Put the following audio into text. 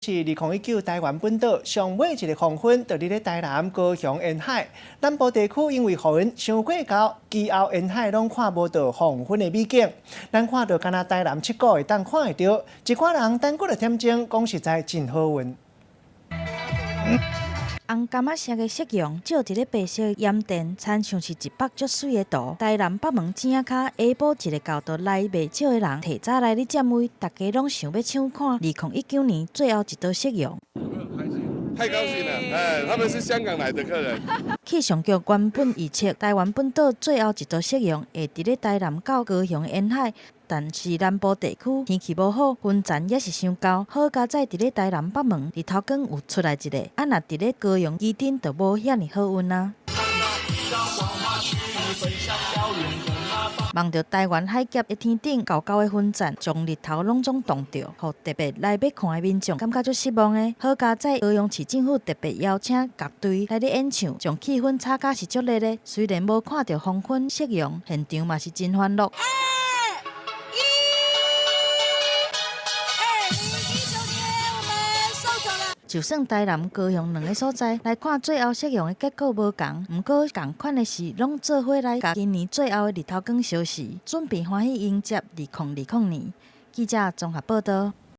是2019台灣本島上尾一个黃昏，就佇咧台南、高雄沿海南部地區，因為雨雲傷過厚，其後沿海攏看無著黃昏的美景。咱看著干焦台南七股會當看會著，一寡人等幾若點鐘，講實在真好運。紅柑仔色的夕陽照佇咧白色鹽田，親像是一幅足媠的圖。台南北門井仔跤，下晡一个到就來袂少的人，提早來咧佔位，大家攏想欲搶看2019年最後一道夕陽。太高興了，哎，他們是香港來的客人。氣象局原本預測台灣本島最後一道夕陽會佇咧台南到高雄沿海，但是南部地區天氣無好，雲層也是傷厚。好佳哉佇咧台南北門日頭光有出來一下，啊若佇咧高雄旗津就無遐爾好運啊。望著台灣海峽的天頂厚厚的雲層，將日頭攏總擋著，予特別來欲看的民眾感覺足失望的。好佳哉高雄市政府特別邀請樂隊來咧演唱，將氣氛炒甲是足熱的。雖然無看著黃昏夕陽，現場嘛是真歡樂。2019年我們收走了。就算台南、高雄兩个所在來看最後夕陽的結果無仝，毋過仝款的是，攏做伙來共今年最後的日頭光相辭，準備歡喜迎接2020年。記者綜合報導。